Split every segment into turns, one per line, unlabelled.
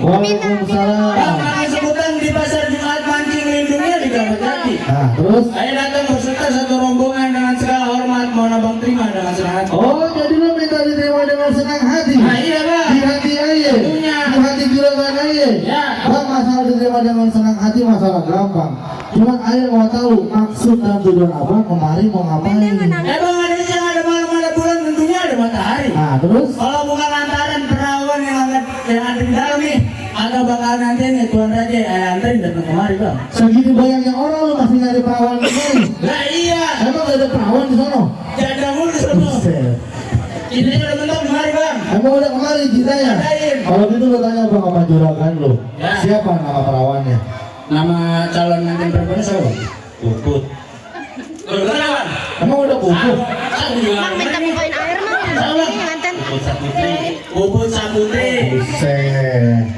Waalaikumsalam.
Pakai sebutan di pasar Jumat mancing lindungnya di Kramat Jati.
Nah, terus?
Saya datang berserta satu rombongan dengan segala hormat, mohon abang terima dengan senang hati.
Oh, jadi lo minta diterima dengan senang hati?
Nah, iya bang.
Di hati aja?
Tentunya.
Di hati juragan aja?
Ya.
Bang, masalah diterima dengan senang hati masalah gampang. Cuman ayah mau tahu maksud dan tujuan abang kemari mau ngapain?
Bang, ada siang, ada malam, ada bulan, tentunya ada matahari.
Nah, terus?
Kalau bukan lantaran perawan yang ada di dalam nih, atau bakal nanti nih Tuan Raja anterin datang kemari bang.
Segini banyaknya orang lu masih nyari perawan kemari?
Nah iya.
Emang gak ada perawan di sana?
Janda mulu di sana.
Buset.
Ini udah mentok kemari bang.
Emang udah kemari cintanya?
Adain.
Kalau gitu lu tanya bang sama juragan lu.
Ya.
Siapa nama perawannya?
Nama calon nantin perempuan siapa?
Puput.
Bagaimana bang?
Emang udah puput?
Bang, minta bukain air bang. Ini nganten.
Bubut Saputri.
Buset.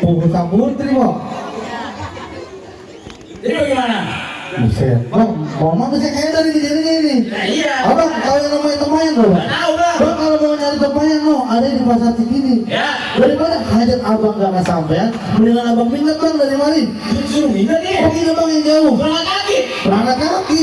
Puput Saputri bang.
Jadi bagaimana?
Buset. Bang, mama bisa kayak dari kejadian ini.
Nah iya.
Abang tahu yang namanya tempayan loh.
Gak tahu bang.
Bang kalau mau nyari tempayan lo ada di pasar Cikini.
Ya.
Daripada hajat abang gak kesampean, mendingan abang minat bang dari mari.
Suruh minta nih.
Oh ini bang yang jauh.
Berangkat kaki.
Berangkat kaki.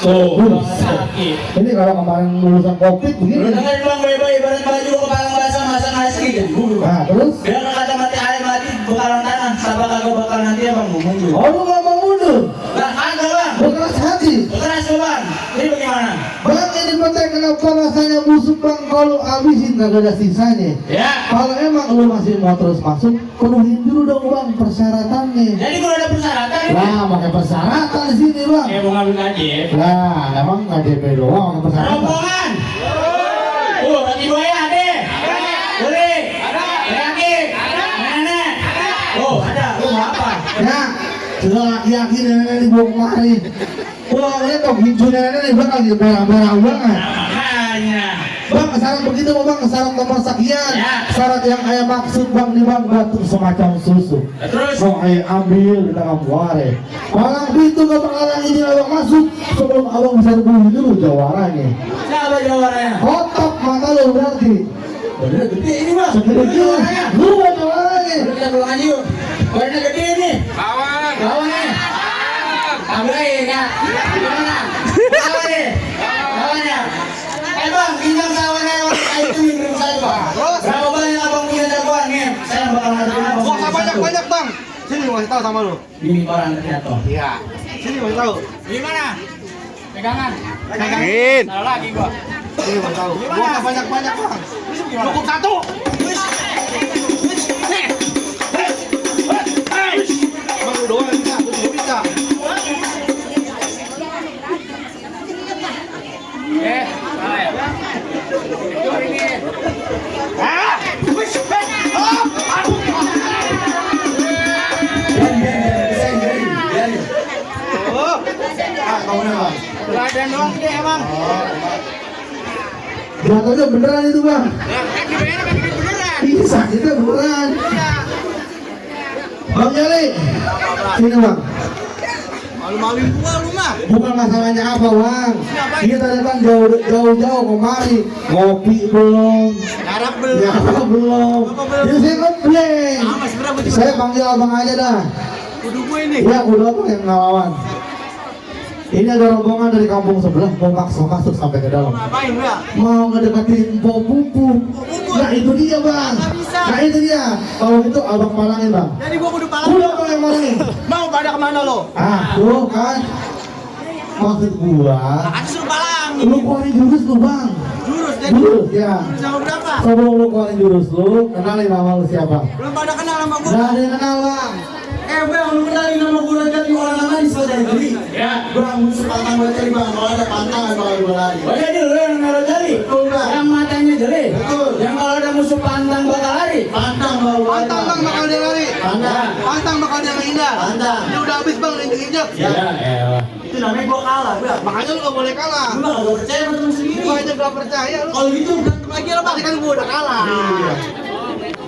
Tuh.
Buset.
Kaki.
Ini kalau kemarin lulusan covid
Lu
begini.
dengerin bang bayi-bayi barang baju kepala basah masak nasi jadi bulu.
Nah terus?
Biar kata mati air mati bakalan tanah. Sabak kagak bakal nanti ya bang ngomong dulu.
Oh lu gak mau mundur?
Nah ada bang.
Berkeras hati.
Keras tuh bang. Ini bagaimana?
Bang ini petai kenapa rasanya busuk bang kalau habisin kagak ada sisanya.
Ya.
Kalau emang lu masih mau terus masuk, penuhin dulu dong bang persyaratannya.
Jadi kalau ada persyaratan ini.
Lah pakai persyaratan di sini bang.
Mau ngambil gaji ya.
Lah emang nggak DP doang pakai persyaratan.
Rombongan. Lagi buaya ada. Boleh. Lagi. Nenek. Oh ada. Lu mau apa?
Ya, sudah laki-laki nenek dibawa kemari. Wah lihat dong hijau nenek nih bang lagi merah-merah banget.
Makanya.
Bang syarat begitu bang, syarat nomor sekian.
Ya.
Syarat yang ayah maksud bang nih bang batu semacam susu.
Terus.
Mau ayah ambil di tengah buare. Palang pintu gak bakalan izin abang masuk sebelum abang bisa beli dulu jawarannya.
Siapa jawabannya?
Otak mata lo berarti.
Bener gede ini bang.
Segede gila. Lu jawarannya.
Udah kita pulang aja yuk. Badannya gede nih.
Kawan.
Kawan nih. Tambahin ya. Gimana? Kawan nih. Kawannya. Bang, pinjam kawannya yang kayak itu minum saya bang. Berapa banyak abang punya jagoan nih? Saya bakal ngadepin abang.
Gua nggak banyak bang. Sini gua kasih tahu sama lu.
Ini orang ternyata.
Iya. Sini gua kasih tahu.
Gimana? Pegangan.
Pegangin.
Taruh lagi gua.
Sini gua kasih tahu. Gua nggak banyak bang. Cukup satu. Bang lu doang bisa, lu juga bisa.
Raden doang deh emang.
Jatuhnya beneran itu bang. Ini sakitnya beneran. Bang Jali, sini bang.
Malu-maluin gua lu mah.
Bukan masalahnya apa bang. Kita datang jauh-jauh kemari. Ngopi belum.
Garap belum.
Ya belum. Jadi saya komplain.
Mas berapa tuh?
Saya panggil abang aja dah.
Kudu gue ini.
Ya udah apa yang ngelawan. Ini ada rombongan dari kampung sebelah mau masuk sampai ke dalam.
Ngapain gua?
Mau ngedeketin Mbok Pupu. Nah itu dia bang. Nah itu dia. Kalau itu abang palangin bang.
Jadi gua kudu palang.
Udah bang yang palangin.
Mau pada kemana lo?
Ah tuh kan. Maksud gua.
Kan suruh palang.
Lu keluarin jurus lu bang.
Jurus jadi.
Jurus ya.
Sama berapa?
Sebelum lu keluarin jurus lu, kenalin nama lu siapa?
Belum pada kenal sama gua.
Gak ada yang kenal bang.
Bang, lu kenalin nama gua jadi orang nama di Saudara Jali.
Ya. Bang, musuh pantang gua cari bang. Kalau ada pantangan bakal gua lari.
Oh jadi lu yang naruh jali?
Betul bang.
Yang matanya jeli?
Betul.
Yang kalau ada musuh pantang bakal lari?
Pantang baru lari.
Pantang bang bakal dia lari.
Pantang.
Pantang bakal dia menghindar.
Pantang.
Dia udah habis bang injek-injek.
Ya.
Itu namanya gua kalah, bang.
Makanya lu gak boleh kalah.
Lu gak percaya sama temen sendiri.
Gua aja gak percaya lu.
Kalau gitu,
Lagi lo pasti kan gua udah kalah.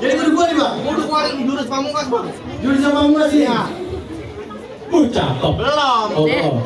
jadi kudu gua nih bang.
Gua udah keluarin jurus pamungkas bang.
Juri sama gua sih.
Iya.
Cakep.
Belum.
Oh.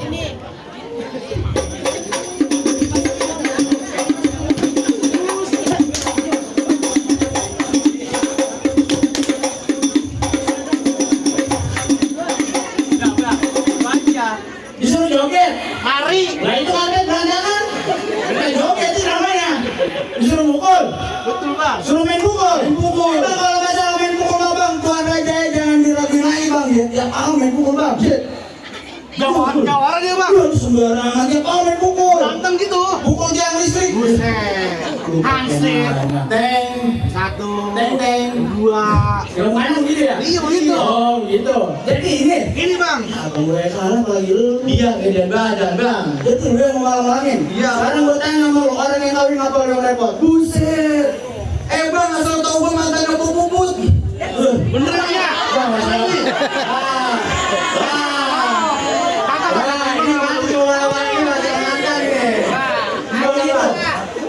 sembarangan dia mau main pukul.
Berantem gitu.
Pukul tiang listrik.
Buset. Hansip.
Teng.
1,
Teng teng.
2.
Yang mana gitu ya?
Iya begitu.
Oh gitu. Jadi
Ini bang.
abang gue kalah lagi lu. Iya gedean badan bang. Jadi gue mau malam-malamin.
Iya.
Sekarang gue tanya sama lu, orang yang kawin apa yang repot? Buset. Bang asal tau gue mantan puput.
Beneran ya?
Bang masalah. Ini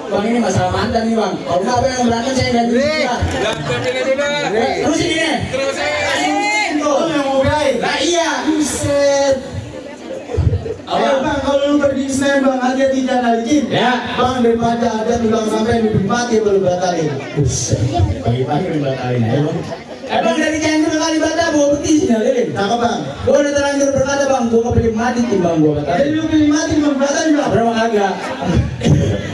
Bang ini masalah mantan nih bang. Kalau nggak apa yang berantem saya ganti dia. Terusin ini. Terusin. Tuh yang mau guys. Lah iya. Buset.
Bang, kalau lu pergi Senin bang, hati-hati jangan licin.
Ya.
Bang, daripada ada tulang sampai di mati baru batalin.
Buset. Pagi-pagi udah batalin ya bang. Bang dari Cianjur ke Kalibata bawa peti sih nih.
Cakep bang.
Gue udah terlanjur berkata bang, gue kepilih mati timbang gue
Jadi
batalin.
lu pilih mati belum batalin bang.
Berapa kagak?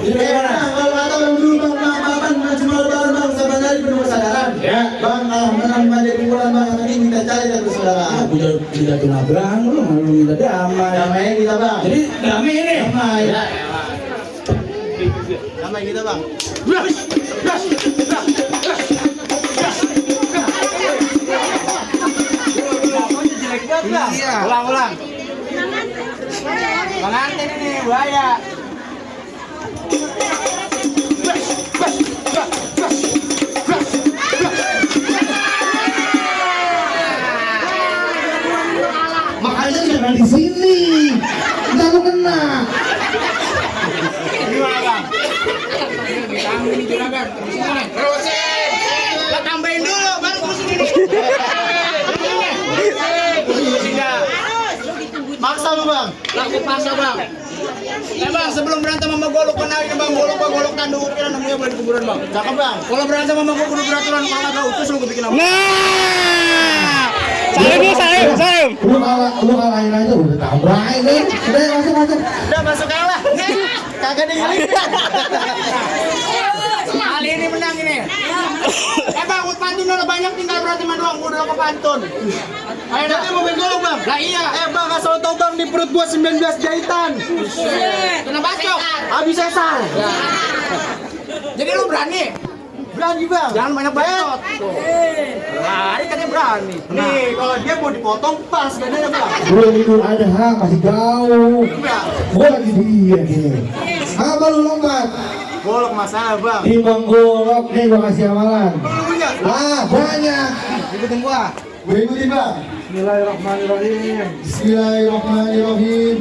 Ini bagaimana?
Bang, kalau kata orang dulu bang, maafan cuma lebaran bang, sama hari penuh kesadaran.
Ya.
Bang, menang manja kumpulan bang, nanti minta cari dan persaudaraan.
Aku udah tunabang, lu malu minta damai.
Damai kita bang.
Jadi damai ini.
Damai.
Ya.
Damai kita bang. Iya. Ulang. Pengantin ini bahaya.
Makanya jangan di sini. Ntar lu kena.
Gimana bang? Ditanggung ini juragan. Terusin. Lah tambahin dulu baru terusin ini. Terusin dah. Maksa lu bang. Laku paksa bang. Bang sebelum berantem sama golok kenalin bang golok tanduk ukiran namanya boleh di kuburan bang. Cakep bang. Kalau berantem sama gua kudu beraturan kalau nggak utus lu bikin apa?
Salim.
Lu kalahin aja udah tambahin deh. Udah masuk.
Udah masuk kalah. Kagak ada yang lain. Kali ini menang ini. Bang, buat pantun udah banyak tinggal berantem doang, gua udah ke pantun. Ayo nanti mau main golok bang. Lah iya. Bang asal tau bang di perut gua 19 jahitan. Kena bacok. Habis sesar. Jadi lu berani? Berani bang. Jangan banyak bacot. Lari katanya berani. Nih kalau dia mau dipotong pas bedanya bang.
Belum itu ada masih jauh. Gua lagi dia gini. Apa lu lompat?
Golok masalah bang.
Timbang golok nih gua kasih amalan.
Lu punya?
Banyak.
Ikutin gua.
Gue ikutin bang.
Bismillahirrahmanirrahim.
Bismillahirrahmanirrahim.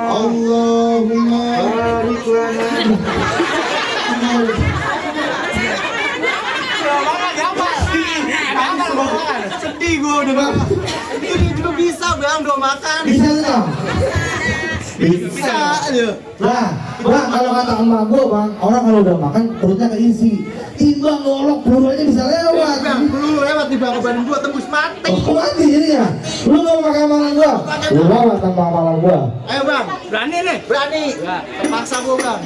Allahumma
Barik lana. Sedih gue udah bang. Ini juga bisa bang, udah makan.
bisa nggak?
Bisa aja.
Nah, bang kalau kata emak gua bang, orang kalau udah makan perutnya keisi. Timbang golok peluru aja bisa lewat.
Bang, lu lewat di bang badan gua tembus mati.
Oh, mati jadi ya? Lu mau pakai amalan gua? Lu lewat tanpa amalan gua.
Ayo bang, berani nih? Berani. Ya, terpaksa gua bang.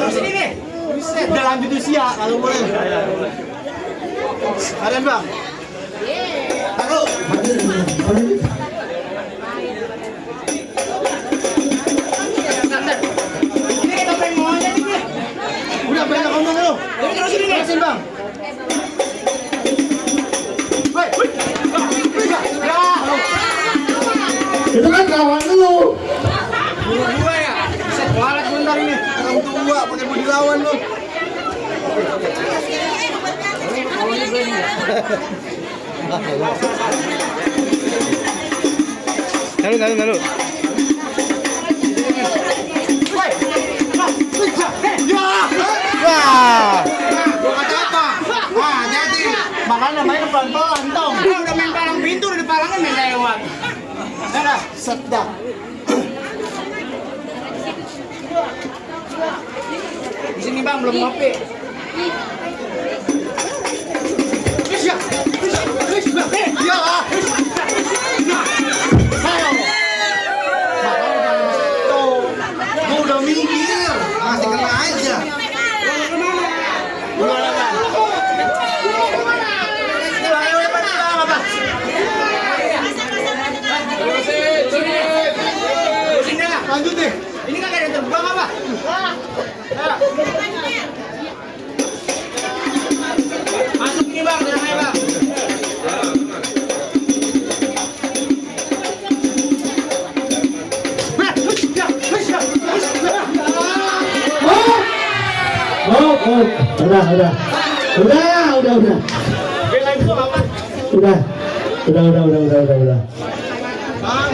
Sini nih. Udah lanjut usia kalau boleh. Kalian bang. Taruh. Ini kita pengen mau aja nih. Udah banyak ngomong lu. Jadi terusin ini. Terusin bang. Woi. Ya.
Itu kan kawan lu.
Dua ya. Set walet bentar ini. Orang tua pakai mau dilawan lu.
Lalu.
Ya.
Wah.
Gua kata apa? Wah, jadi makanya main pelan-pelan dong. Udah main palang pintu udah dipalangin main lewat. Udah, set dah. Di sini bang belum ngopi. Ya. Gua udah minggir, masih kena aja. Gimana bang? Lanjut deh. Ini kan ada yang terbuang apa? Masuk nih bang, tenang bang.
Oh, udah. Udah.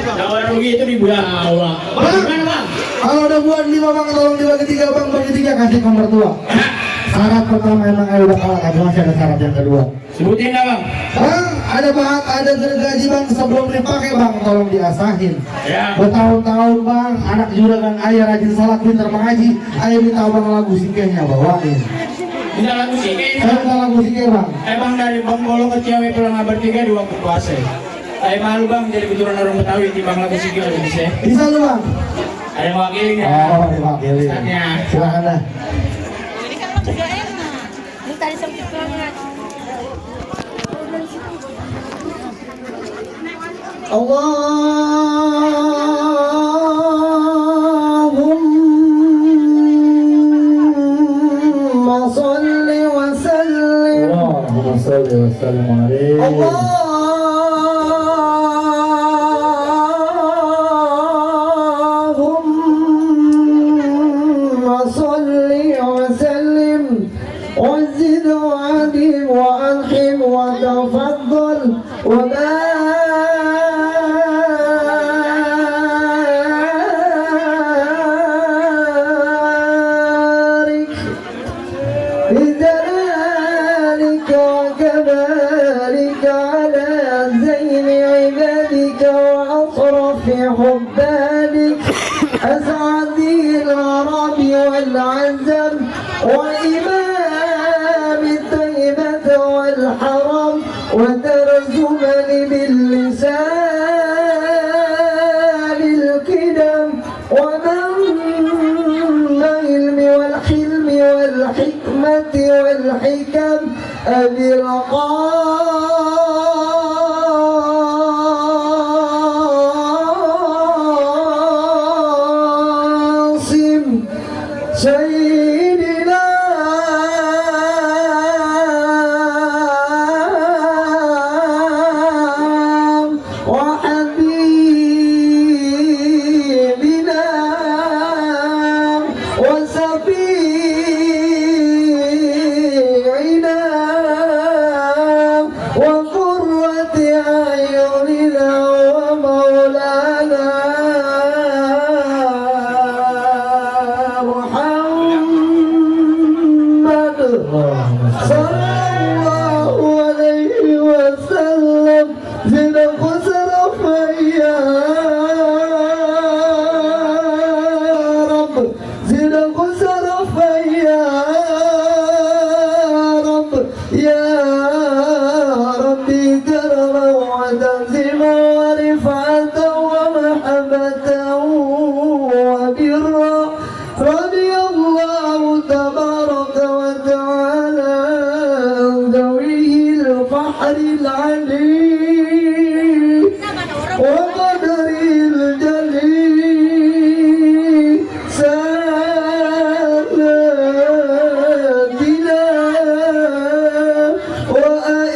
Kalau rugi itu dibawa. Gimana bang?
Kalau udah buat 5 bang, tolong dibagi 3 bang, bagi 3 kasih ke mertua. Syarat pertama emang udah kalah, tapi masih ada syarat yang kedua.
Sebutin dah bang.
Bang, ada bahan, ada gergaji bang sebelum dipakai bang, tolong diasahin.
Ya.
Bertahun-tahun bang, anak juragan ayah rajin salat, pintar mengaji, ayah minta bang lagu sikehnya bawain.
Minta lagu sih.
Saya minta lagu sikeh bang.
Bang dari Bang Bolo ke Ciawi pulang bertiga di waktu puasa. Saya malu bang jadi keturunan orang Betawi di Bang lagu sikil bisa.
Bisa lu bang?
Ada yang wakilnya.
Oh, diwakili.
Ustaznya.
Silakan dah.
Ini kan emang juga enak. Ini tadi sempit banget.
Allahumma salli wa sallim. Allahumma salli wa sallim alaihi. اللهم صل وسلم وزد وعدم وأنحم وتفضل وبارك بجلالك وكمالك على زين عبادك وأصرف حبانك أسعدي العرب والعزم وإمام الطيبة والحرم وترجمني باللسان الكدم ومن العلم والحلم والحكمة والحكم أبي القاسم سيدنا وحبيبنا وشفيعنا وقرة أعيننا ومولانا محمد صلى الله عليه وسلم زد قصر يا رب زد قصر يا رب يا ربي كرما وتنزيما ورفعة ومحبة وبرا رضي الله تبارك وتعالى عن ذويه الفحر العليم وقدر الجليل ساداتنا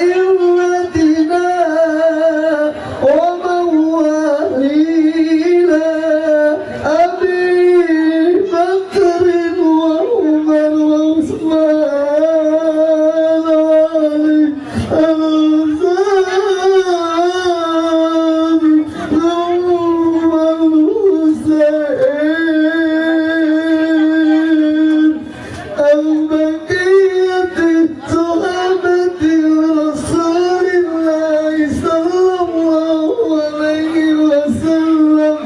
وأئمتنا وموالينا أبي بكر وعمر وعثمان وعلي الزاد ثم الحسين البقية صحابة رسول الله صلى الله عليه وسلم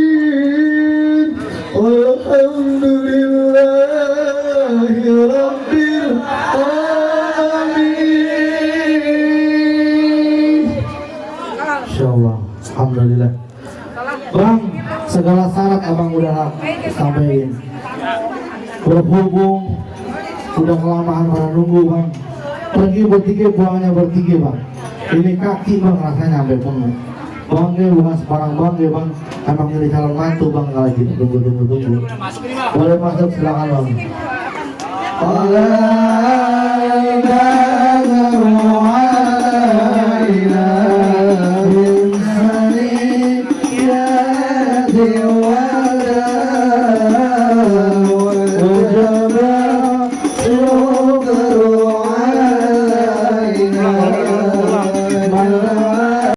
أجمعين والحمد لله رب العالمين. Insyaallah, alhamdulillah. Bang, segala syarat abang udah sampaikan. Berhubung udah kelamaan pada nunggu bang. Pergi bertiga, puangnya bertiga bang. Ini kaki bang rasanya sampai penuh. Bangke bukan sebarang bangke bang, emang jadi calon mantu bang kalau gitu tunggu. Boleh masuk silakan bang. Allah